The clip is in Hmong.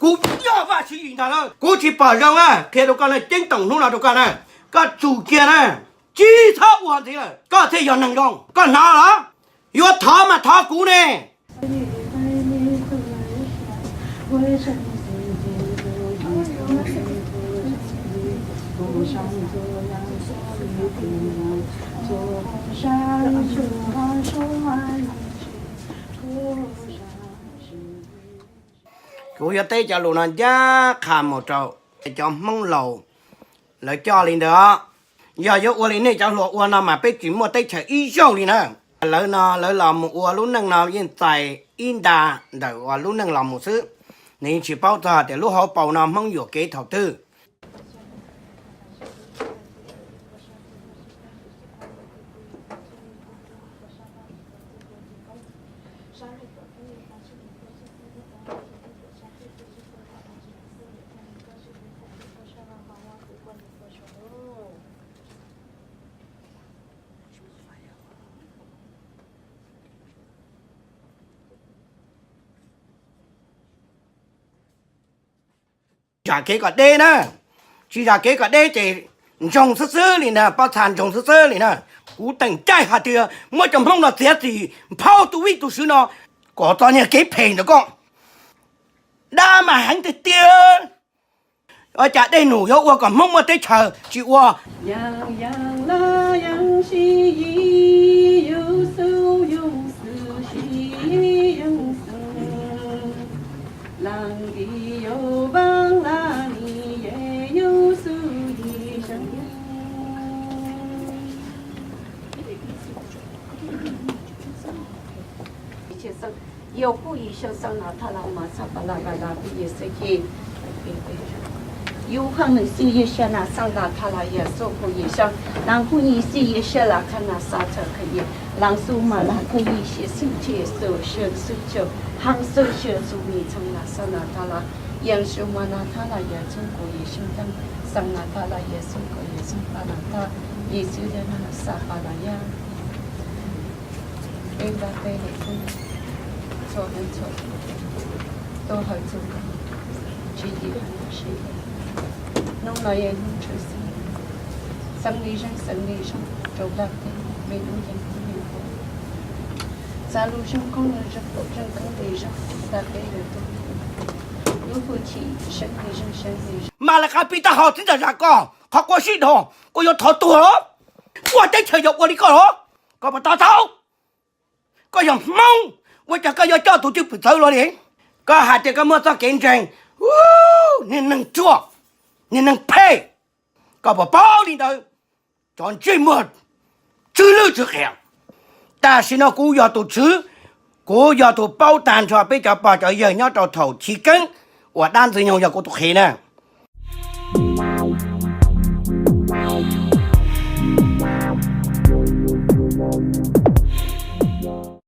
Kuv yog Vaj Siv Yis ntag lauj, kuv tsis pom zoo na, qhia rau koj na, ceeb toom hnub no rau koj na, koj tsum kiag na, tsis txhob ua ntxiv lawm, koj thiaj yog neeg zoo, koj hnov los? Yuav thov mas thov kuv ne. Kuv yuav teb cov lus no ncaj qha mus rau cov Hmoob laus lawv coj li ntawd os. Yog yuav ua li nej cov hluas ua no mas peb tsis muaj teb chaws ib zaug li na. Lawv no lawv los mus ua lub neej no yeej txais ib nta ntawm uas lub neej los mus xwb. Nws yeej tsis paub txog tias lub hauv paus no Hmoob yuam kev thaum twg. Zam kev kom deb na, tsis zam kev kom deb ces ntsoog xwb xwb li na, pob txha ntsoog xwb xwb li na. Kuv teem caij hais tias muab cov Hmoob no txiav txim, nphau tus vij tus sw no kom txo niag kev phem ntawm koj. Dab mas heev tiag tiag. Ua cas dej num yuav ua kom Hmoob muaj teb chaws tsis ua? Yog kuj yim xyoo xeeb nas thaj las mas xab pas las vas las pib yim xeeb ces, yug haj nws xib yim xya nas xeeb nas thaj las yam xub kuj yim xyoo, nas kuj yim xib yim xya las thaj nas xab txhawm khaws yim, las xub mas las kuj yim xya xeeb ces xub xya xub caum, haj xub xya xub yim xeeb nas xeeb nas thaj las, yam xub mas nas thaj las yam xub kuj yim xeeb teeb, xeeb nas thaj las yam xub kuj yim xeeb pas nas thaj, yim xub yim nas xab pas las yam. Peb npaj peb lawm xwb, txhua hnub txhua hnub, tuaj hawm txhua hnub, tsis yim hais lub siab. Hnub no yog hnub tshwj xeeb, xeeb li zeej xeeb li zeej rau npaj peb me lub yeeb tub me pog, txav lub zeej koob lub zeej zeej koob li zeej npaj peb lawm xwb, lub hwj chim seeb li zeej seeb li zeej. Mas lawv qab pib taub hau txiv ntxawm zam koj qhov quav sib dhos, koj yuav thov tuag los? Ua teb chaws yog ua li koj los? Koj puas to taub? Koj yog Hmoob, ua cas koj yuav coj tus cwj pwm txawv luaj li? Koj hais tias koj muaj txoj kev ntseeg, niag neeg ruam, niag neeg phem, koj puas paub li ntawd? Cov ntsej muag tsw lwj tsw qias. Tam sim no kuv yog tus tswv, kuv yog tus paub tag nrho peb cov pog cov yawg nyob rau thaum chiv keeb uas dab Ntxwg Nyoog yog kuv tus qhev na.